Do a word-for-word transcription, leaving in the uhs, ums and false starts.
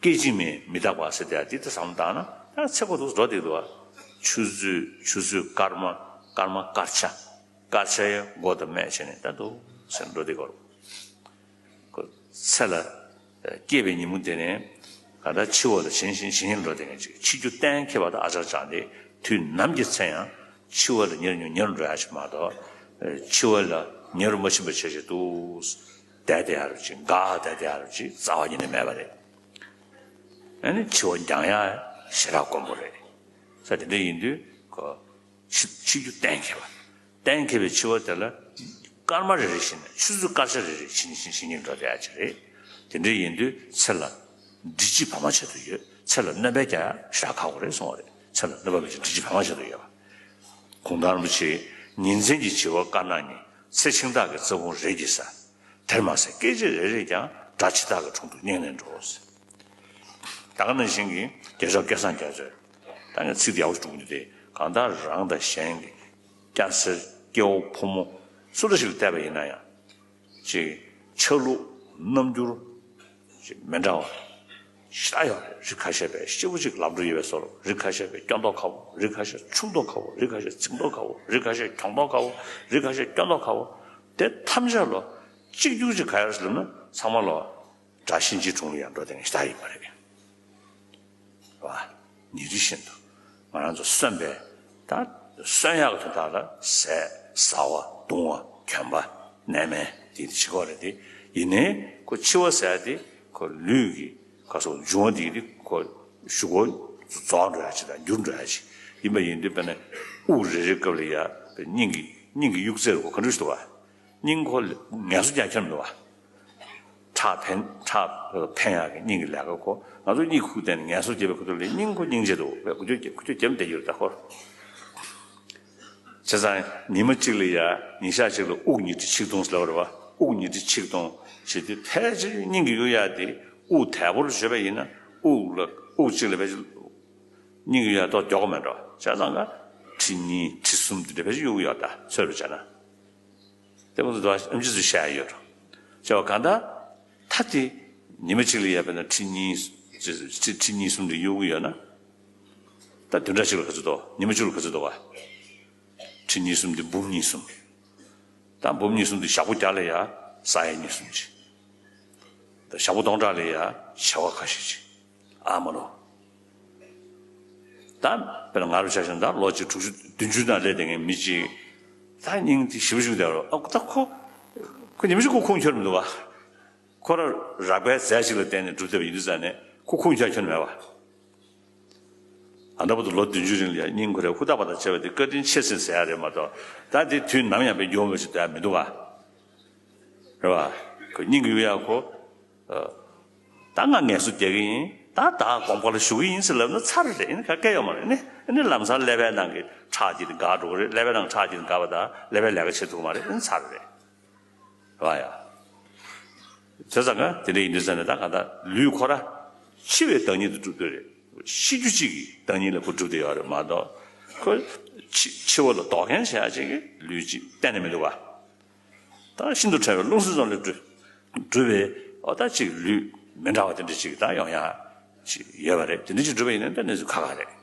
སྐད་ཅིག་མའི་མི་རྟག་པ་ཟེར་དེ་འདི་ལྟ་བསམ་བློ་བཏང་ན་ད་ཚེ་འགོར་འདུག་འགྲོ་བསྡད་འདུག་བ། ཆུ་ཚོད་ཆུ་ཚོད་སྐར་མ་སྐར་མ་སྐར་ཆ། སྐར་ཆ་ཡི་མགོ་དང་སྨད་བྱས་ནས་ད་འདུག་ཟེར་འགྲོ་བསྡད་ཀྱི་ཡོད་རེད། ཁོ་ཚེ་ལ་སྐྱེས་པའི་ཉིན་མོ་དེ་ནས་གང་ལྟར་འཆི་བ་ལ་ཞེན་ཞེན་ཞེན་ཞེན་འགྲོ་བསྡད་མཁན་ཅིག་འཆི་རྒྱུ་གཏན་འཁེལ་བ་དང་ཨ་ཅག་ཅག་འདི་དུས་ནམ་གྱི་ཚེ་ཡང་འཆི་བ་ལ་ཉེར་ཉུང་ཉེར་འགྲོ་ཡ་ཞིག་མ་གཏོགས། འཆི་བ་ལ་ཉེར་མ་ཕྱིན་པ་བྱས་བྱས་འདུག་བསྡད་བསྡད་ཡ་རུ་ཅིག་འགག་བསྡད་བསྡད་ཡ་རུ་ཅིག་རྩ་བ་ཉིད་ནས་མེད་པ་རེད། ཨ་ནི་འཆི་བ་འགྱངས་ཡ་ཞེ་དྲག་དཀོན་པོ་རེད། ས་དེ་འདྲ་ཡིན་དུས་ཁོ། འཆི་འཆི་རྒྱུ་གཏན་འཁེལ་བ། གཏན་འཁེལ་བའི་འཆི་བ་དེ་ལ་སྐར་མ་རེ་རེ་བཞིན་ནས་ཆུ་ཚོད་སྐར་ཆ་རེ་རེ་བཞིན་བཞིན་བཞིན་ཉིན་འགྲོ་བསྡད་ཡ་ཅིག་རེད། དེ་འདྲ་ཡིན་དུས་ཚེ་ལ་འབྲི་གཅིག་བར་མ་ཆད་དུ་ཡོད། ཚེ་ལ་གནོད་པ་རྒྱག་ཡ་ཞེ་དྲག་ཁག་པོ་རེད་གསུངས་པ་རེད། ཚེ་ལ་གནོད་པ་མེད་ཅིང་འབྲི་གཅིག་བར་མ་ཆད་དུ་ཡོད་པ། གུང་ཐང་རིན་པོ་ཆེས་ཉིན་མཚན་གྱི་འཆི་བ་དཀར་ནག་གཉིས། ཚེ་འཆིང་ཐག་གི་རྩ་ཁུང་རེས་ཀྱིས་ཟ། དེར་མ་ཟད་སྐད་ཅིག་རེ་རེས་ཀྱང་དགྲ་འཆི་བདག་གི་དྲུང་དུ་སྙེག་ནས་འགྲོ། ད་ག་ནང་བཞིན་གྱི་རྒྱལ་མཆོག་སྐལ་བཟང་རྒྱ་མཚོས། ད་ངས་ཚིག་དེ་ཡག་པོ་ཞིག་འདུག་མི་འདུག་སྟེ། གང་ལྟར་རང་དང་གཞན་གྱི་སྐྱ་སེར་སྐྱེ་བོ་ཕོ་མོ་སུ་འདྲ་ཞིག་ལ་བལྟས་པ་ཡིན་ན་ཡང་། ཅིག་ཆ་ལུགས་རྣམ་འགྱུར་ཅིག་མི་འདྲ་བ་ཞེ་དྲག་ཡོད་རེད། རིགས་ཁ་ཤས་པས་སྐྱིད་པོ་ཅིག་ལམ་འགྲོ་ཡོད་པའི་བཟོ་འདྲ། རིགས་ཁ་ཤས་པས་སྐྱོ་མདོག་ཁ་པོ། རིགས་ཁ་ཤས་ཕྱུག་མདོག་ཁ་པོ། རིགས་ཁ་ཤས་རྩིག་མདོག་ཁ་པོ། རིགས་ཁ་ཤས་གྱོང་མདོག་ཁ་པོ། རིགས་ཁ་ཤས་སྐྱོ་མདོག་ཁ་པོ། དེ་ཐམས་ཅད་ལ་གཅིག་གྱུར་ཅིག་ག་ཡོད་ཟེར་ལབ་ན་ཚང་མ་ལ། དགྲ་གཤིན་རྗེའི་དྲུང་ལ་ཡང་འགྲོ་བསྡད་མཁན་ཞིག་ད་ཡིན་པ་རེད། རེད་བ། ཉིན་རེ་བཞིན་དུ་ང་རང་ཚོ་གསོན་པའི་ད་གསོན་ཡག་གི་དོན་དག་ལ་ཟས་ཟ་བ་བཏུང་བ་གྱོན་པ་གནས་མལ་དེ་འདྲ་བྱེད་དགོས་རེད་དེ། ཡིན་ནའི་ཁོ་འཆི་བ་ཟེར་ཡ་དེ་ཁོ་ལུས་ཀྱི་ག་སོགས་འབྱུང་བ་དེ་དེ་ཁོ་གཞུག་གུ་རྫོགས་འགྲོ་ཡ་ཅིག་དང་འགྱུར་འགྲོ་ཡ་ཅིག་ཡིན་པ་ཡིན་དུས་དཔེར་ན་དབུགས་རེ་རེའི་སྐབས་ལ་ཡ་སྙིང་གི་སྙིང་གི་དབྱུག་རྩེ་རུ་ཁོ་ག་འདྲ་ཞིག་འདུག་བ། སྙིང་ཁོ་ངལ་གསོ་རྒྱག་ཁྱོན་མི་འདུག་བ། ཁྲག་འཕེན་ཁྲག་འཕེན་ཡག་གི་སྙིང་གི་ལས་ཀ་ཁོ། ང་ཚོ་སྙིང་ཁུག་བསྡད་ནས་ངལ་གསོ་བྱེད་པའི་ཁོ་ཚོ་ལས་སྙིང་ཁོ་སྙིང་རྗེ་འདུག་བས་ཁུ་ཁྱོད་ཁུ་ཁྱོད་རྒྱབ་བསྡད་ཡོད་ད་ཁོ། བྱས་ཙང་ཉི་མ་གཅིག་ལ་ཡ་ཉིན་ཞག་གཅིག་ལ་དབུགས་ཉི་ཁྲི་ཆིག་སྟོང་ཟེར་ལབ་པ་རེད་བ། དབུགས་ཉི་ཁྲི་ཆིག་སྟོང་བྱེད་དུས་ཕལ་ཆེར་སྙིང་གི་དབྱུག་ཡག་དེ་དབུགས་དལ་པོར་བརྗོད་པ་ཡིན་ན་དབུགས་ལ་དབུགས་གཅིག་ལ་ཕལ་ཆེར་སྙིང་གི་དབྱུག་ཡག་ཏོག་མགྱོགས་པོ་མེད་འགྲོ། བྱས་ཙང་ཀ་ཁྲི་གཉིས་ཁྲི་གསུམ་དེ་འདྲ་ཕལ་ཆེར་དབྱུག་གི་ཡོད་ད་ཚོད་རུ་བྱས་ན། དེ་ཁོང་ཚོ་ཨེམ་ཆི་ཚོས་བཤད་ཡ་ཡོད་འགྲོ། བྱས་པ་གང་ལྟར། ད་དེ། ཉི་མ་གཅིག་ལ་ཡ་དཔེར་ན་ཁྲི་གཉིས། ཁྲི་ཁྲི་གཉིས་གསུམ་དེ་གཡུག་གི་ཡོད་ན། ད་བདུན་ཕྲག་གཅིག་ལ་ག་ཚོད་འདུག་ཉི་མ་གཅིག་ལ་ག་ཚོད་འདུག་བ། ཁྲི་གཉིས་གསུམ་དེ་འབུམ་གཉིས་གསུམ། ད་འབུམ་གཉིས་གསུམ་དེ་ཞག་པོ་བརྒྱ་ལ་ཡ་ས་ཡ་གཉིས་གསུམ་ཅིག་ད་ཞག་པོ་སྟོང་ཕྲག་ལ་ཡ་བྱེ་བ་ཁ་ཤས་ཅིག་ཨ་མ་ལོ། ད་དཔེར་ན་ང་རུ་ཆ་བཞག་ན་ད་ལོ་གཅིག་དྲུག་ཅུ་བདུན་ཅུ་ནང་སླེབས་བསྡད་མཁན་མི་གཅིག་ད་སྙིང་དེ་ཞེ་པོ་ཞིག་བདེ་བ་རེད། ཨ་ཁོ་ད་ཁོ། ཁོ་ཉི་མ་ཞིག་ཁོ་ཁུངས་འཁྱོལ་མི་འདུག་བ། ཁོ་རང་རགས་པའི་རྫས་ཤིག་ལ་བརྟེན་ནས་སྒྲུབ་བསྡད་པ་ཡིན་དུས་ཙང་ནས་ཁོ་ཁུངས་འཁྱོལ་འཁྱོལ་མེད་བ། ཨ་ད་བར་དུ་ལོ་བདུན་ཅུ་རིང་ལ་ཡང་སྙིང་ཁོ་རའི་ཧུར་ཐག་པ་དང་བཅས་པ་དེ་བཀའ་དྲིན་ཆེ་ཟེར་ཟེར་ཡ་རེད་མ་གཏོགས། ད་དེ་དུས་ནམ་ཡང་པའི་འགྱུར་བ་ཞིག་འདོད་ཡ་མི་འདུག་བ། རེད་བ། ཁོ་སྙིང་གི་ཡུལ་ཡག་ཁོ། ཨ། ད་ང་ངལ་གསོ་རྒྱག་གི་ཡིན། ད་ད་དགོངས་པ་ལ་བཞུགས་ཀྱི་ཡིན་ཟེར་ལབ་ན་ཚར་རེད། ཨ་ནི་ག་གེ་ཡོད་མ་རེད། ཨ་ནི་ཨ་ནི་ལམ་སང་ཀླད་པའི་ནང་གི་ཁྲག་ཅིག་འགག་འགྲོ་གི་རེད། ཀླད་པའི་ནང་ཁྲག་ཅིག་འགག་པ་དང་ཀླད་པའི་ལས་ཀ་བྱེད་ཐུབ་མ་རེད། ཨ་ནི་ཚར་རེད། རེད་བ་ཡ། བྱས་ཙང་ང་དེ་འདྲ་ཡིན་དུས་ཙང་ནས་ད་གང་ལྟར་ལུས་ཁོ་ར་འཆི་བའི་བདག་ཉིད་དུ་གྲུབ་འདོད་རེད། ཤི་རྒྱུ་གཅིག་གི་བདག་ཉིད་ལ་ཁོ་གྲུབ་བསྡད་ཡོད་རེད་མ་གཏོགས། ཁོ་འཆི་འཆི་བ་ལ་དོགས་མཁན་བྱེད་ཡ་ཅིག་གི་ལུས་ཅིག་གཏན་ནས་མི་འདུག་བ། ད་ཤིན་ཏུ་ཕྲ་བའི་རླུང་སེམས་ཙམ་ལས་གྲུབ་གྲུབ་པའི་འོ་ད་ཅིག་ལུས་མི་འདྲ་བ་དེ་འདྲ་ཅིག་ད་ཡོང་ཡ་ཅིག་ཡོད་པ་རེད། དེ་འདྲ་ཅིག་གྲུབ་པ་ཡིན་ན་ད་གནས་ཚུལ་ཁག་ཁག་རེད།